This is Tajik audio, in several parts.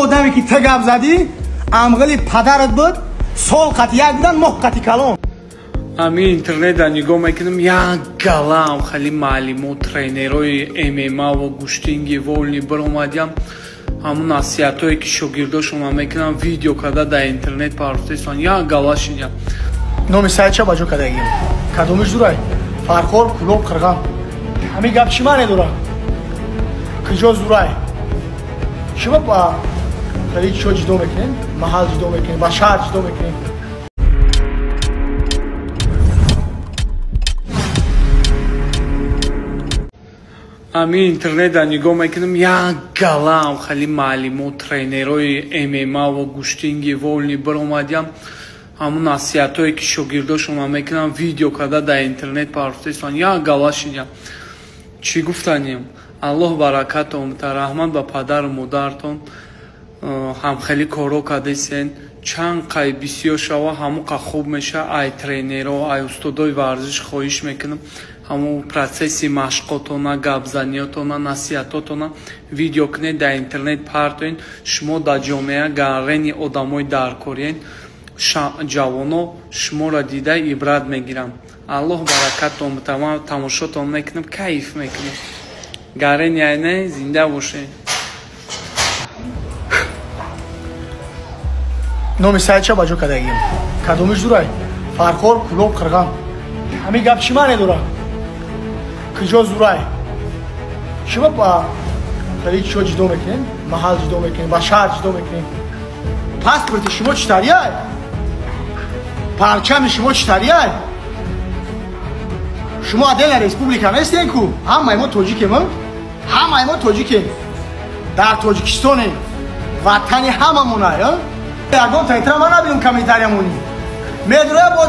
Одаме ки ту гап задӣ, амғили падарат буд, сол қати як будан, моҳ қати калон. Ами интернетда нигоҳ мекунам, як галам хали маълимо, тренерои ММА ва гӯштинги вольни биромадиям, ҳамун насиҳатое ки шогирдошона мекунам, видео карда дар интернет партофтесон, як гала шидям. Номи сайтча ба ҷо кардагим. Кадомиш дурай? Фархор, Кулоб, Қирған. Ҳамин гап чӣ маъне дорад? Куҷо зурай? Шумо ба хеле чиҳо ҷудо мекунем, маҳал ҷудо мекунем, ба шаҳр ҷудо мекунем. Ами интернетда нигоҳ мекунам, як галам хали маълимо, тренерои ММА ва гӯштинги вольни биромадиям, ҳамун насиҳатое ки шогирдошона мекунам, видео карда дар интернет партофтесон, як гала шидям. Чӣ гуфтанем? Аллоҳ баракатон бита, раҳмат ба падару модаратон, ҳамхели корҳо кардесен, чанд қай бисёр шава, ҳамон қа хуб меша. Ай тренеро, ай устодои варзиш хоҳиш мекунам, ҳамон процесси машқотона, гапзаниётона, насиҳатотона видео кунед, дар интернет партоен. Шумо дар ҷомеа гаррени одамои даркориен, ҷавоно шуморо дида ибрат мегиранд. Аллоҳ баракатон бита, ман тамошотон мекунам, кайф мекунам. Гаррени айне, зинда бошед. Номи сайтча ба ҷо кардагим. Кадомиш дурай? Фархор, Кулоб, Қирған. Ҳамин гап чӣ маъне дорад? Куҷо зурай? Шумо ба хеле чиҳо ҷудо мекунем, маҳал ҷудо мекунем, ба шаҳр ҷудо мекунем. Паспорти шумо чӣ тариай? Парчами шумо чӣ тариай? Шумо отдельная республика нестен ку? Ҳамаи мо тоҷикем, ҳамаи мо тоҷикем. Дар Тоҷикистонем, ватани ҳамамонай. Ягон тайтра ман набинам комментариямони. Медроя бо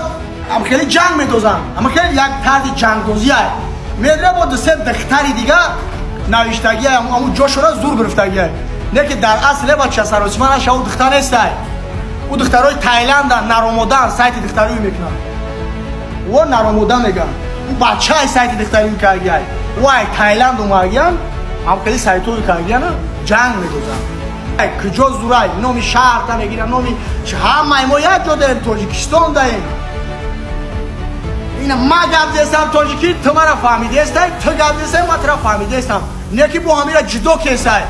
ам хеле ҷанг медозанд, ам хеле як тарзи ҷангдозиай. Медроя бо дусе духтари дига навиштагиай, аму ҷошона зур гирифтагиай. Не ки дар асл бача саросима наша, ӯ духтар нестай. Ӯ духтарои Таиланда наромодан сайти духтарӣ мекунанд. Ӯ наромода меган. Ӯ бачаи сайти духтарӣ кардиай. Ӯ ай Таиланд омадиян, ам хеле сайтҳои кардиян, ҷанг медозанд. Куҷо зурай? Номи шаҳрта мегирам, номи ҳамаи мо як ҷо даем, Тоҷикистон даем. Ина ма гап зестам тоҷикӣ, ту мара фаҳмидестай, ту гап зестай, ма тура фаҳмидестам. Не ки бо ҳамира ҷудо кесай.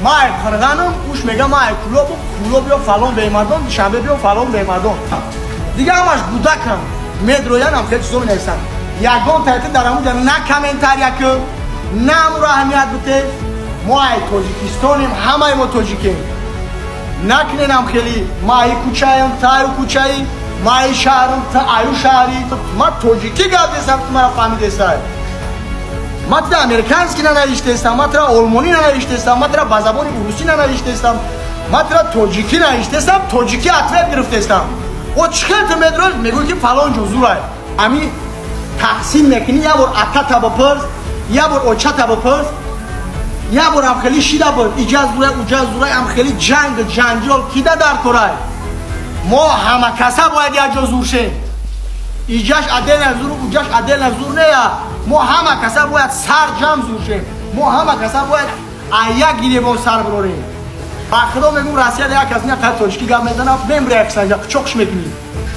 Ма ай Қирғанам, уш мега ма ай Кулобу, Кулоб биё фалон бемардон, Душанбе биё фалон бемардон. Дига ҳамаш гудакам, медроян ҳам хеле чизо менависанд. Ягон тайти дар ҳамуҷа на комментария ку, на ҳамуро аҳамият бите. Мо ай Тоҷикистонем, ҳамаи мо тоҷикем. Накуненам хеле ма ай кӯчаем, ту аю кӯчаи, ма ай шаҳрам, ту аю шаҳри. Ма тоҷикӣ гап зестам, ту мара фаҳмидестай. Ма тура американский нанавиштестам, ма тура олмонӣ нанавиштестам, ма тура ба забони урусӣ нанавиштестам, ма тура тоҷикӣ навиштестам, тоҷикӣ ответ гирифтестам. О чӣ хел ту медрои, мегӯӣ ки фалон ҷо зурай. Ами тақсим мекунӣ, як бор атата бипурс, як бор очата бипурс, як бор ам хеле шида буд, иҷаз зурай, уҷаз зурай, ам хеле ҷанг ҷанҷол кида дар корай. Мо ҳама каса бояд як ҷо зур шем. Иҷаш отдельно зур, уҷаш отдельно зур нея. Мо ҳама каса бояд сар ҷамъ зур шем. Мо ҳама каса бояд як гиребон сар бирорем. Ба худо мегӯм, Россияда як кас не қадр тоҷикӣ гап мезанад, мембре як каса қучоқш мекунӣ.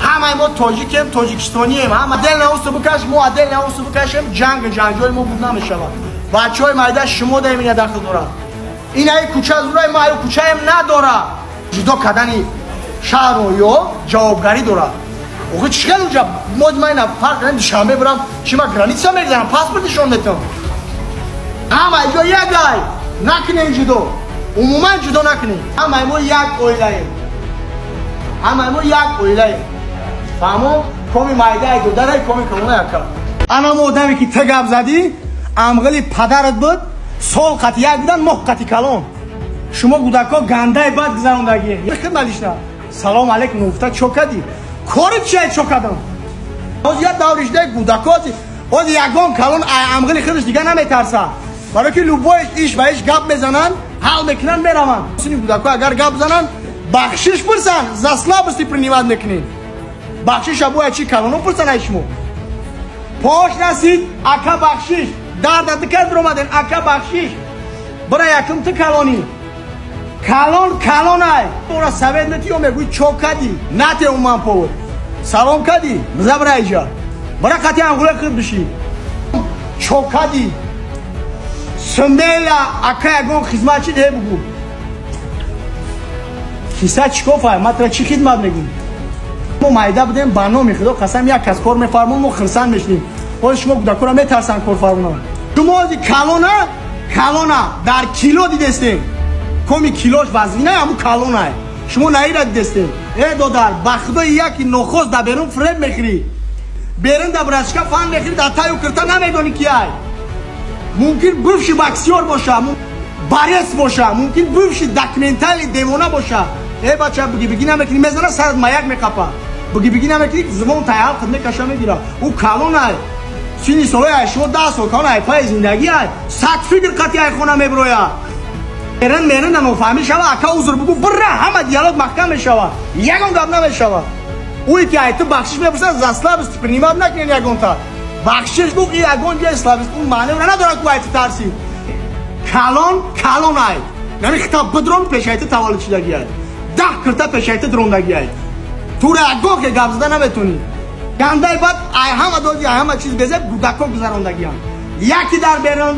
Ҳамаи мо тоҷикем, тоҷикистонием. Ҳама отдельно усу бикаш, мо отдельно усу бикашем, ҷанг ҷанҷоли мо буд намешавад. Бачаҳои майда шумо даем ина дахл дорад. Ин ай кӯча зурай, ма аю кӯчаем надорад. Ҷудо кардани шаҳру ё ҷавобгарӣ дорад. Охи чӣ хел уҷа? Мо ма ина фарқ кардем, Душанбе бирам, чӣ ма граница мегзарам, паспорт нишон метавам. Ҳамаи ҷо як ай, накунем ҷудо. Умуман ҷудо накунем. Ҳамаи мо як оилаем. Ҳамаи мо як оилаем. Фаҳмо? Коми майдаи додарай, коми калона яка. Ана мо одаме ки ту гап задӣ, амғили падарат буд, сол қати як будан, моҳ қати калон. Шумо гудако гандаи бад гузарондагӣ. Хидмат салом алейкум гуфта чо кардӣ? Кори чия чо кардам? Ҳозир як даври шуда гудако, ҳозир ягон калон амғили худаш дига наметарса. Барои ки любой иш ба иш гап мезананд, ҳал мекунанд, мераванд. Сини гудако агар гап зананд, бахшиш пурсанд, за слабости принимать мекунед. Бахшиша бояд чи калоно пурсанд ай шумо. Пош расид, ака бахшиш. Дарда ту кар омаден, ака бахшиш. Бира якум ту калонӣ. Калон калонай. Ора совет мети ё мегӯй чо кадӣ? Нате уман повод. Салом кадӣ? Биза бира иҷа. Бира қати ангула хид бишӣ. Чо кадӣ? Смело ака ягон хизмат чи де бугу. Киса чикофай? Ма тра чӣ хидмат мегӯм? Мо майда будем, ба номи Худо қасам, як кас кор мефармон, мо хирсанд мешудем. Ҳозир шумо кӯдакора метарсанд корфармонон. Шумо ҳозир калона, калона дар кило дидестем. Коми килош вазнинай, ҳамун калонай. Шумо наира дидестем. Э додар, ба Худои яки нохост дар берун фреб мехӯрӣ. Берун дар братишка фан мехӯрӣ, дар таю кирта намедонӣ ки ай. Мумкин бывший боксёр боша, борец боша, мумкин бывший документальный девона боша. Э бача, буги биги намекунӣ, мезана сарат маяк меқапа. Буги биги намекунӣ, зубон тайҳал қид мекаша мегира. Ӯ калонай. Сини солои ай шумо 10 сол калон ай паи зиндагӣ ай. Сад фикр қати ай хона мебироя. Мерин мерин да нофаҳмӣ шава, ака узр бугу, бира ҳама диалог маҳкам мешава. Ягон гап намешава. Ӯе ки ай ту бахшиш мепурсад, за слабость принимать накунед ягонта. Бахшиш гу, и ягон ҷои слабость ӯ маънеро надорад ку ай ту тарсӣ. Калон калон ай. Нами хита бидрон пешай ту таваллуд шудагӣ ай. 10 кирта пешай ту дрондагӣ ай. Тура ягон ке гап зада наметонӣ. Гандаи бад ай ҳама дози, ай ҳама чиз безеб кӯдако гузарондагиам. Яке дар берун,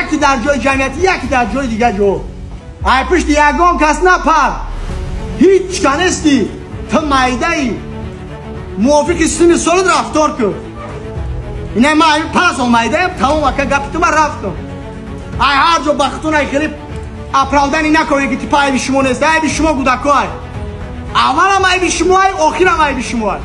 яке дар ҷои ҷамъиятӣ, яке дар ҷои дигар ҷо. Ай пушти ягон кас напар. Ҳеҷ ка нестӣ. Ту майдаӣ. Мувофиқи синни солат рафтор кун. Ина ма ай 5 сол майдаям, тамом ака гапи ту ман рафтам. Ай ҳар ҷо бахтун ай хеле оправдание накунед ки типа айби шумо нест, айби шумо кӯдако ай. Аввалам айби шумо ай, охирам айби шумо ай.